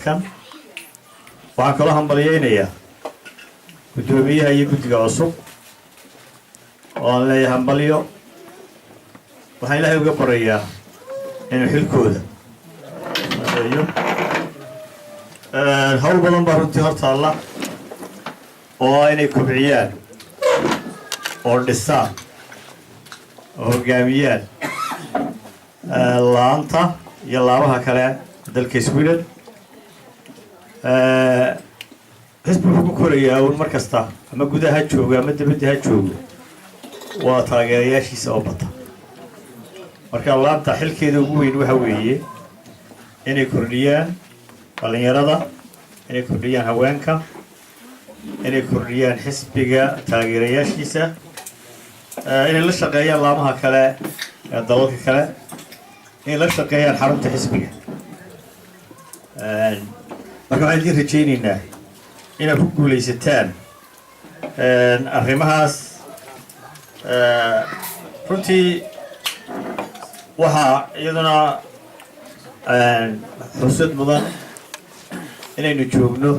Halkan waxaan kaloo hambalyeynayaa guddoomiyaha iyo guddiga cusub oo aan leeyahay hambalyo. Waxaan Ilaahay uga barayaa inuu xilkooda sameeyo. Hawl badan baa runtii hor taalla oo ah inay kobciyaan oo dhisaan oo hoggaamiyaan laanta iyo laamaha kale dalka Sweden. Xisbi wuxuu ku korayaa uun mar kasta, ama gudaha ha joogo ama dibadda ha joogo, waa taageerayaashiisa oo bata. Marka laanta xilkeeda ugu weyn waxa weeye inay kordhiyaan dhallinyarada, inay kordhiyaan haweenka, inay kordhiyaan xisbiga taageerayaashiisa, inay la shaqeeyaan laamaha kale ee dalalka kale, inay la shaqeeyaan xarunta xisbiga. Marka waxaan idiin rajaynaynaa inaad ku guulaysataan arrimahaas. Runtii waxaa iyaduna xusad mudan inaynu joogno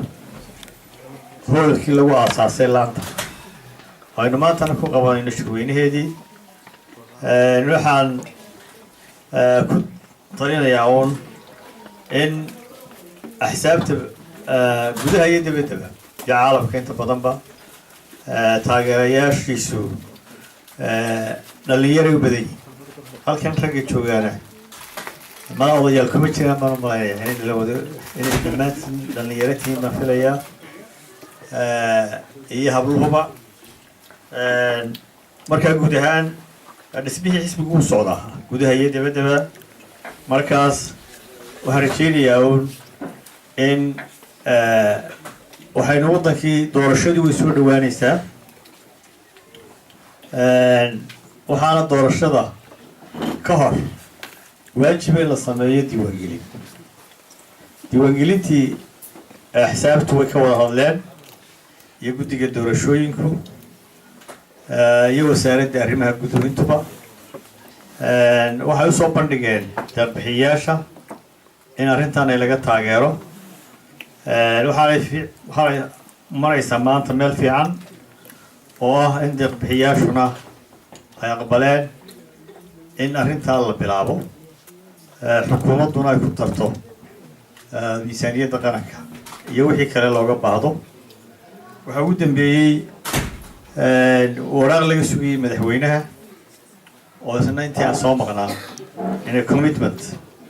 hoolkii lagu aasaasay laanta, aynu maantana ku qabanayno shirweynaheedii. Waxaan ku talinayaa uun in axsaabta gudaha iyo dibaddaba iyo caalamka inta badanba taageerayaashiisu dhallinyaray u badan yihin. Halkan ragga joogaana mana odayaal kuma jiraan baan u malaynaya inay la wada inay dhammaantiin dhallinyaro tihiin baan filayaa, iyo habluhuba. Markaa guud ahaan dhismihii xisbigu wuu socdaa gudaha iyo dibaddaba. Markaas waxaan rajaynayaa uun in waxaynu waddankii doorashadii way soo dhawaanaysaa. Waxaana doorashada ka hor waajiba in la sameeyo diiwaangelin. Diiwaangelintii axsaabtu way ka wada hadleen iyo guddiga doorashooyinku iyo wasaaradda arrimaha guduhu intuba. Waxay usoo bandhigeen deeqbixiyayaasha in arrintan ay laga taageero. Waxaanay maraysaa maanta meel fiican oo ah in deeqbixiyaashuna ay aqbaleen in arrintaa la bilaabo, xukuumadduna ay ku darto miisaaniyadda qaranka iyo wixii kale looga baahdo. Waxaa ugu dambeeyey waraaq laga sugayey madaxweynaha oo isna intii aan soo maqnaa inay commitment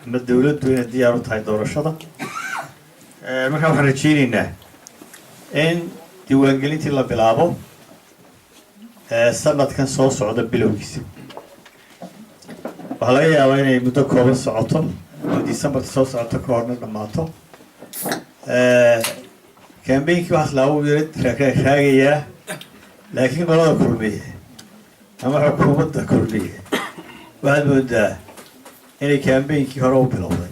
ama dowladdu inay diyaar u tahay doorashada. Markaa waxaan rajeyneynaa in diiwaangelintii la bilaabo sanadkan soo socda bilowgiisa. Waxaa laga yaabaa inay muddo kooban socoto oo Decemberta soo socoto ka horna dhammaato. Campaignkii waxaas laa uu yara raagayaa, laakiin qolada Kulmiye ama xukuumadda Kulmiye waxaad moodaa inay campaignkii hore u bilowday.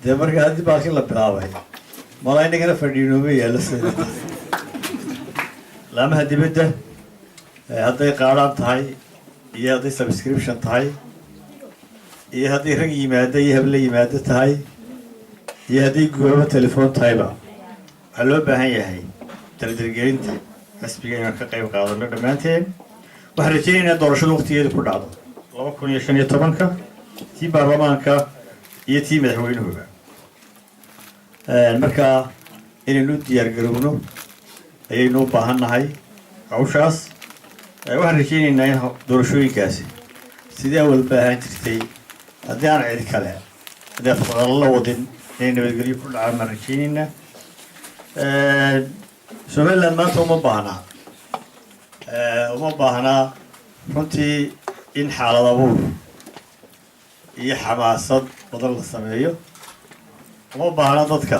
Dee marka haddii baalkii la bilaabay, mala inagana fadhiinooma yaallo. Sida laamaha dibadda, hadday qaadhaan tahay iyo hadday subscription tahay iyo hadday rag yimaado iyo habla yimaado tahay iyo hadday goobo telefoon tahayba, waxaa loo baahan yahay dardargelinta xisbiga inaan ka qayb qaadano dhammaanteen. Waxaan rajaynaynaa doorashadu waqtigeeda ku dhacdo 2015-ka, tii baarlamaanka iyo tii madaxweynuhuba. Marka inaynu u diyaar garowno ayaynu u baahan nahay hawshaas. Waxaan rajaynaynaa in doorashooyinkaasi sidii awalba ahaan jirtay, haddii aan cid kale haddii fadqalalo la wadin, inay nabadgelyo ku dhacaan baan rajaynaynaa. Somaliland maanta uma baahnaa runtii in xaalad abuur iyo xamaasad badan la sameeyo. Uma baahna dadka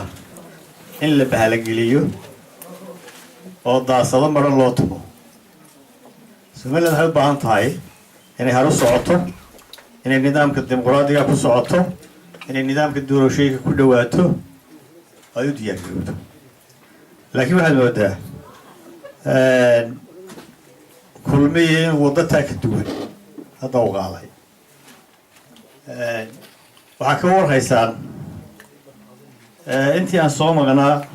in la bahalageliyo oo daasado maran loo tumo. Somaliland waxay u baahan tahay inay haru socoto, inay nidaamka dimuqraadiga ku socoto, inay nidaamka doorashooyinka ku dhawaato, ay u diyaar garowdo. Laakiin waxaad moodaa Kulmiye in waddo taa ka duwan hadda u qaaday. Waxaa ka warhaysaan intii aan soo maqnaa,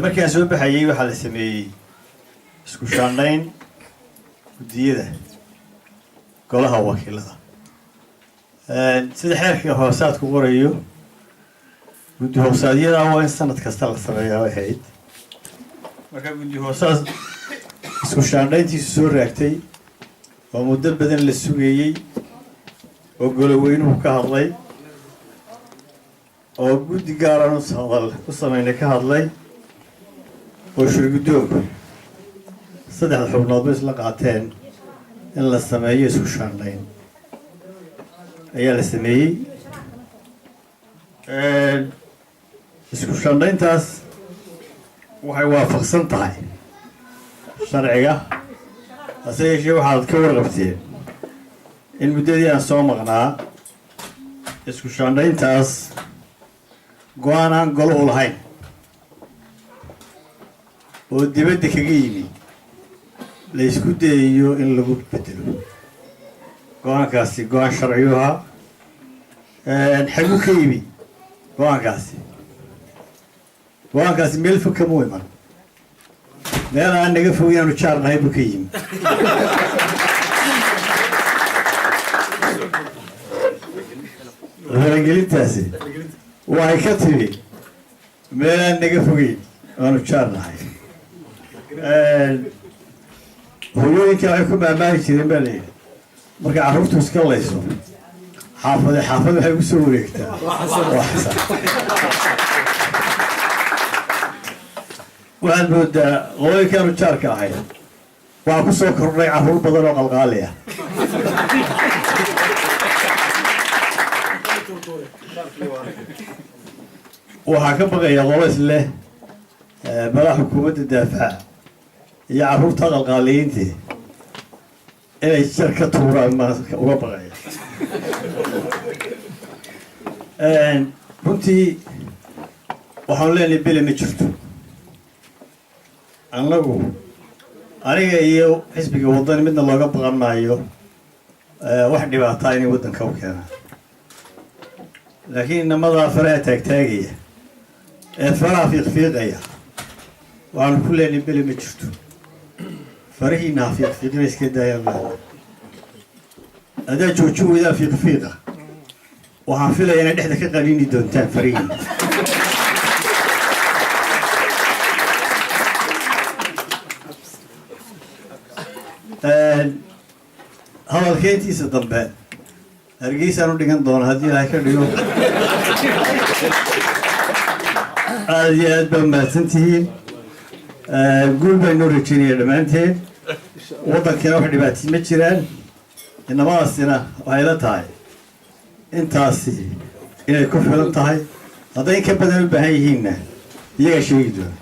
markii aan soo baxayay, waxaa la sameeyey isku shaandhayn guddiyada golaha wakiilada. Sida xeerka hoosaadku qorayo, guddi hoosaadyada waa in sanad kasta la sameeyaa way ahayd. Marka guddi hoosaad isku shaandhayntiisu soo raagtay oo muddo badan la sugayey oo goloweynuhu ka hadlay oo guddi gaaran hadal ku sameynay ka hadlay oo shirguddoonku saddexda xubnoodba isla qaateen in la sameeyo isku shaandhayn ayaa la sameeyey. Isku shaandhayntaas waxay waafaqsan tahay sharciga. Hase yeeshee, waxaad ka warqabteen in muddadii aan soo maqnaa isku shaandhayntaas go'aan aan golo u lahayn oo dibadda kaga yimi la isku dayayo in lagu bedelo go'aankaasi. Go'aan sharciyu ahaa. Xaguu ka yimi go'aankaasi? Go'aankaasi meel fog kama iman, meel aan naga fog inaanu jaar nahay buu ka yimi. Faragelintaasi waxay ka timi meel aan naga fogeyn aanu jaar nahay. Hooyooyinka waxay ku maamaahi jireen, baa layidhi, markay carruurtu iska layso, xaafade xaafad waxay ugu soo wareegtaa waa xasan. Waxaad moodaa qolooyinkaanu jaarka ahay waxaa ku soo kordhay carruur badan oo qalqaali ah. Waxaa ka baqaya qolo is leh madax xukuumadda daafaca iyo carruurta qalqaaliyiintii inay jar ka tuuraan maa uga baqaya. Runtii waxaanu leenahay bele ma jirto. Annagu, aniga iyo xisbiga Waddani, midna looga baqan maayo wax dhibaataa inay waddanka u keenaan, laakiin inamadaa faraha taagtaagaya ee faraha fiiqfiiqaya waxaanu ku leenahay bele ma jirto. Farihiina ha fiiqfiiqina, iska daayaan leena. Haddaad joojin weydaan fiiqfiiqa, waxaan filaya inay dhexda ka qaniini doontaan farihiina. Hadalka intiisa dambe Hargeysaan u dhigan doona haddii Ilaahay ka dhigo. Aada iyo aad baa mahadsan tihiin. Guul baan noo rajeynaya dhammaanteen. Waddankiina wax dhibaatay ma jiraan. Inamadaasina waxay la tahay intaasi inay ku filan tahay. Hadday in ka badan u baahan yihiinna, iyagaa sheegi doona.